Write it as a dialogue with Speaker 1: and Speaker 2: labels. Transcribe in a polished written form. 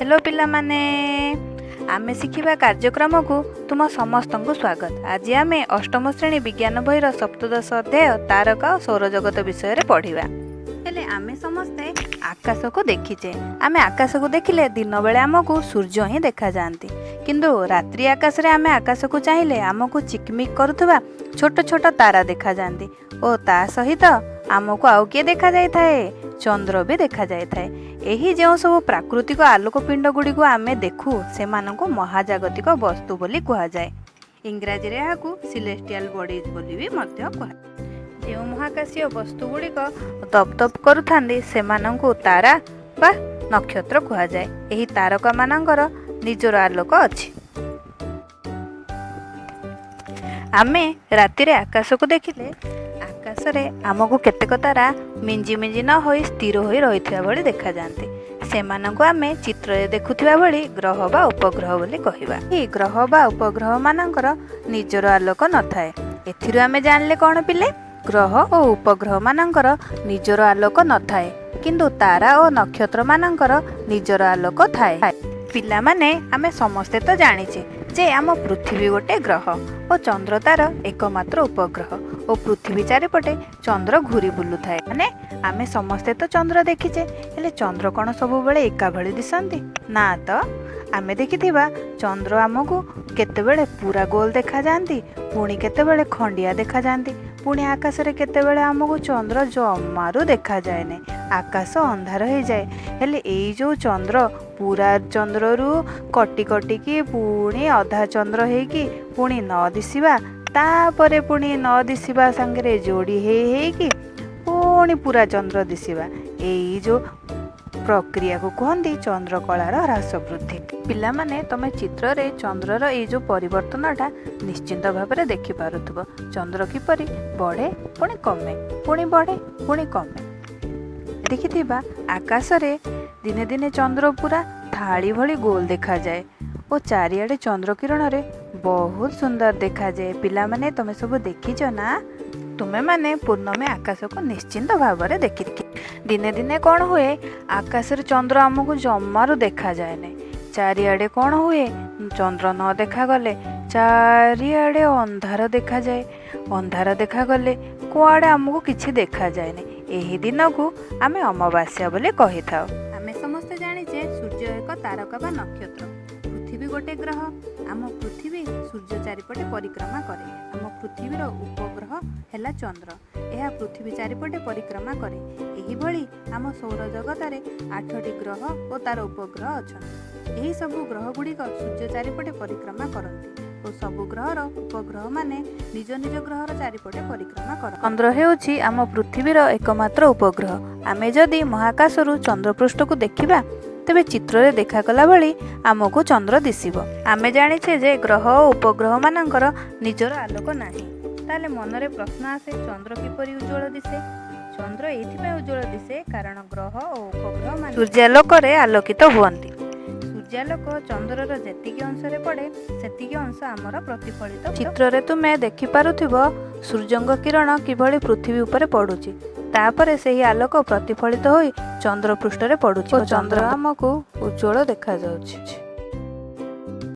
Speaker 1: Hello ପିଲାମାନେ, ଆମେ ଶିଖିବା କାର୍ଯ୍ୟକ୍ରମକୁ ତୁମ ସମସ୍ତଙ୍କୁ ସ୍ୱାଗତ। ଆଜି ଆମେ ଅଷ୍ଟମ ଶ୍ରେଣୀ ବିଜ୍ଞାନ ବହିର ସପ୍ତଦଶ ଅଧ୍ୟାୟ ତାରକା ଓ ସୌରଜଗତ ବିଷୟରେ ପଢ଼ିବା। ହେଲେ ଆମେ ସମସ୍ତେ ଆକାଶକୁ ଦେଖିଛେ। ଆମେ ଆକାଶକୁ ଦେଖିଲେ ଦିନବେଳେ ଆମକୁ ସୂର୍ଯ୍ୟ ହିଁ ଦେଖାଯାଆନ୍ତି, କିନ୍ତୁ ରାତ୍ରି ଆକାଶରେ ଆମେ ଆକାଶକୁ ଚାହିଁଲେ ଆମକୁ ଚିକମିକ କରୁଥିବା ଛୋଟ ଛୋଟ ତାରା ଦେଖାଯାଆନ୍ତି ଓ ତା ସହିତ ଆମକୁ ଆଉ କିଏ ଦେଖାଯାଇଥାଏ? ଚନ୍ଦ୍ର ବି ଦେଖାଯାଇଥାଏ। ଏହି ଯେଉଁ ସବୁ ପ୍ରାକୃତିକ ଆଲୋକ ପିଣ୍ଡ ଗୁଡ଼ିକୁ ଆମେ ଦେଖୁ, ସେମାନଙ୍କୁ ମହାଜାଗତିକ ବସ୍ତୁ ବୋଲି କୁହାଯାଏ। ଇଂରାଜୀରେ ଏହାକୁ ସିଲେଷ୍ଟିଆଲ ବଡିଜ୍ ବୋଲି ବି ମଧ୍ୟ କୁହାଯାଏ। ଯେଉଁ ମହାକାଶୀୟ ବସ୍ତୁ ଗୁଡ଼ିକ ଦପଦପ କରୁଥାନ୍ତି, ସେମାନଙ୍କୁ ତାରା ବା ନକ୍ଷତ୍ର କୁହାଯାଏ। ଏହି ତାରକାମାନଙ୍କର ନିଜର ଆଲୋକ ଅଛି। ଆମେ ରାତିରେ ଆକାଶକୁ ଦେଖିଲେ ଆକାଶରେ ଆମକୁ କେତେକ ତାରା ମିଞ୍ଜି ମିଞ୍ଜି ନ ହୋଇ ସ୍ଥିର ହୋଇ ରହିଥିବା ଭଳି ଦେଖାଯାଆନ୍ତି। ସେମାନଙ୍କୁ ଆମେ ଚିତ୍ରରେ ଦେଖୁଥିବା ଭଳି ଗ୍ରହ ବା ଉପଗ୍ରହ ବୋଲି କହିବା। ଏହି ଗ୍ରହ ବା ଉପଗ୍ରହ ମାନଙ୍କର ନିଜର ଆଲୋକ ନଥାଏ। ଏଥିରୁ ଆମେ ଜାଣିଲେ କ'ଣ ପିଲେ? ଗ୍ରହ ଓ ଉପଗ୍ରହ ମାନଙ୍କର ନିଜର ଆଲୋକ ନଥାଏ, କିନ୍ତୁ ତାରା ଓ ନକ୍ଷତ୍ର ମାନଙ୍କର ନିଜର ଆଲୋକ ଥାଏ। ପିଲାମାନେ, ଆମେ ସମସ୍ତେ ତ ଜାଣିଛେ ଯେ ଆମ ପୃଥିବୀ ଗୋଟେ ଗ୍ରହ ଓ ଚନ୍ଦ୍ର ତାର ଏକମାତ୍ର ଉପଗ୍ରହ ଓ ପୃଥିବୀ ଚାରିପଟେ ଚନ୍ଦ୍ର ଘୁରି ବୁଲୁଥାଏ। ମାନେ ଆମେ ସମସ୍ତେ ତ ଚନ୍ଦ୍ର ଦେଖିଛେ, ହେଲେ ଚନ୍ଦ୍ର କ'ଣ ସବୁବେଳେ ଏକା ଭଳି ଦିଶନ୍ତି? ନା ତ। ଆମେ ଦେଖିଥିବା ଚନ୍ଦ୍ର ଆମକୁ କେତେବେଳେ ପୁରା ଗୋଲ ଦେଖାଯାଆନ୍ତି, ପୁଣି କେତେବେଳେ ଖଣ୍ଡିଆ ଦେଖାଯାଆନ୍ତି, ପୁଣି ଆକାଶରେ କେତେବେଳେ ଆମକୁ ଚନ୍ଦ୍ର ଜମାରୁ ଦେଖାଯାଏନି, ଆକାଶ ଅନ୍ଧାର ହେଇଯାଏ। ହେଲେ ଏଇ ଯେଉଁ ଚନ୍ଦ୍ର ପୁରା ଚନ୍ଦ୍ରରୁ କଟି କଟିକି ପୁଣି ଅଧା ଚନ୍ଦ୍ର ହେଇକି ପୁଣି ନ ଦିଶିବା, ତାପରେ ପୁଣି ନ ଦିଶିବା ସାଙ୍ଗରେ ଯୋଡ଼ି ହେଇ ହେଇକି ପୁଣି ପୁରା ଚନ୍ଦ୍ର ଦିଶିବା, ଏଇ ଯେଉଁ ପ୍ରକ୍ରିୟାକୁ କୁହନ୍ତି ଚନ୍ଦ୍ରକଳାର ହ୍ରାସ ବୃଦ୍ଧି। ପିଲାମାନେ, ତମେ ଚିତ୍ରରେ ଚନ୍ଦ୍ରର ଏଇ ଯେଉଁ ପରିବର୍ତ୍ତନଟା ନିଶ୍ଚିନ୍ତ ଭାବରେ ଦେଖିପାରୁଥିବ। ଚନ୍ଦ୍ର କିପରି ବଢ଼େ, ପୁଣି କମେ, ପୁଣି ବଢ଼େ, ପୁଣି କମେ। ଦେଖିଥିବା ଆକାଶରେ ଦିନେ ଦିନେ ଚନ୍ଦ୍ର ପୁରା ଥାଳି ଭଳି ଗୋଲ ଦେଖାଯାଏ ଓ ଚାରିଆଡ଼େ ଚନ୍ଦ୍ର କିରଣରେ ବହୁତ ସୁନ୍ଦର ଦେଖାଯାଏ। ପିଲାମାନେ, ତମେ ସବୁ ଦେଖିଛ ନା? ତୁମେମାନେ ପୂର୍ଣ୍ଣମୀ ଆକାଶକୁ ନିଶ୍ଚିନ୍ତ ଭାବରେ ଦେଖି। ଦିନେ ଦିନେ କ'ଣ ହୁଏ? ଆକାଶରେ ଚନ୍ଦ୍ର ଆମକୁ ଜମାରୁ ଦେଖାଯାଏନି। ଚାରିଆଡ଼େ କ'ଣ ହୁଏ? ଚନ୍ଦ୍ର ନ ଦେଖାଗଲେ ଚାରିଆଡ଼େ ଅନ୍ଧାର ଦେଖାଯାଏ। ଅନ୍ଧାର ଦେଖାଗଲେ କୁଆଡ଼େ ଆମକୁ କିଛି ଦେଖାଯାଏନି। ଏହି ଦିନକୁ ଆମେ ଅମାବାସ୍ୟା ବୋଲି କହିଥାଉ। ଆମେ ସମସ୍ତେ ଜାଣିଛେ ସୂର୍ଯ୍ୟ ଏକ ତାରକା ବା ନକ୍ଷତ୍ର। ପୃଥିବୀ ଗୋଟେ ଗ୍ରହ। ଆମ ପୃଥିବୀ ସୂର୍ଯ୍ୟ ଚାରିପଟେ ପରିକ୍ରମା କରେ। ଆମ ପୃଥିବୀର ଉପଗ୍ରହ ହେଲା ଚନ୍ଦ୍ର। ଏହା ପୃଥିବୀ ଚାରିପଟେ ପରିକ୍ରମା କରେ। ଏହିଭଳି ଆମ ସୌରଜଗତରେ ଆଠଟି ଗ୍ରହ ଓ ତାର ଉପଗ୍ରହ ଅଛନ୍ତି। ଏହି ସବୁ ଗ୍ରହ ଗୁଡ଼ିକ ସୂର୍ଯ୍ୟ ଚାରିପଟେ ପରିକ୍ରମା କରନ୍ତି ଓ ସବୁ ଗ୍ରହର ଉପଗ୍ରହମାନେ ନିଜ ନିଜ ଗ୍ରହର ଚାରିପଟେ ପରିକ୍ରମା କରନ୍ତି। ଚନ୍ଦ୍ର ହେଉଛି ଆମ ପୃଥିବୀର ଏକମାତ୍ର ଉପଗ୍ରହ। ଆମେ ଯଦି ମହାକାଶରୁ ଚନ୍ଦ୍ରପୃଷ୍ଠକୁ ଦେଖିବା, ତେବେ ଚିତ୍ରରେ ଦେଖାଗଲା ଭଳି ଆମକୁ ଚନ୍ଦ୍ର ଦିଶିବ। ଆମେ ଜାଣିଛେ ଯେ ଗ୍ରହ ଓ ଉପଗ୍ରହମାନଙ୍କର ନିଜର ଆଲୋକ ନାହିଁ। ତାହେଲେ ମନରେ ପ୍ରଶ୍ନ ଆସେ, ଚନ୍ଦ୍ର କିପରି ଉଜ୍ଜଳ ଦିଶେ? ଚନ୍ଦ୍ର ଏଇଥିପାଇଁ ଉଜ୍ଜଳ ଦିଶେ, କାରଣ ଗ୍ରହ ଓ ଉପଗ୍ରହ ମାନେ ସୂର୍ଯ୍ୟାଲୋକରେ ଆଲୋକିତ ହୁଅନ୍ତି। ସୂର୍ଯ୍ୟାଲୋକ ଚନ୍ଦ୍ରର ଯେତିକି ଅଂଶରେ ପଡ଼େ, ସେତିକି ଅଂଶ ଆମର ପ୍ରତିଫଳିତ। ଚିତ୍ରରେ ତୁମେ ଦେଖିପାରୁଥିବ ସୂର୍ଯ୍ୟଙ୍କ କିରଣ କିଭଳି ପୃଥିବୀ ଉପରେ ପଡ଼ୁଛି, ତାପରେ ସେହି ଆଲୋକ ପ୍ରତିଫଳିତ ହୋଇ ଚନ୍ଦ୍ର ପୃଷ୍ଠରେ ପଡ଼ୁଛି ଓ ଚନ୍ଦ୍ର ଆମକୁ ଉଜ୍ଜଳ ଦେଖାଯାଉଛି।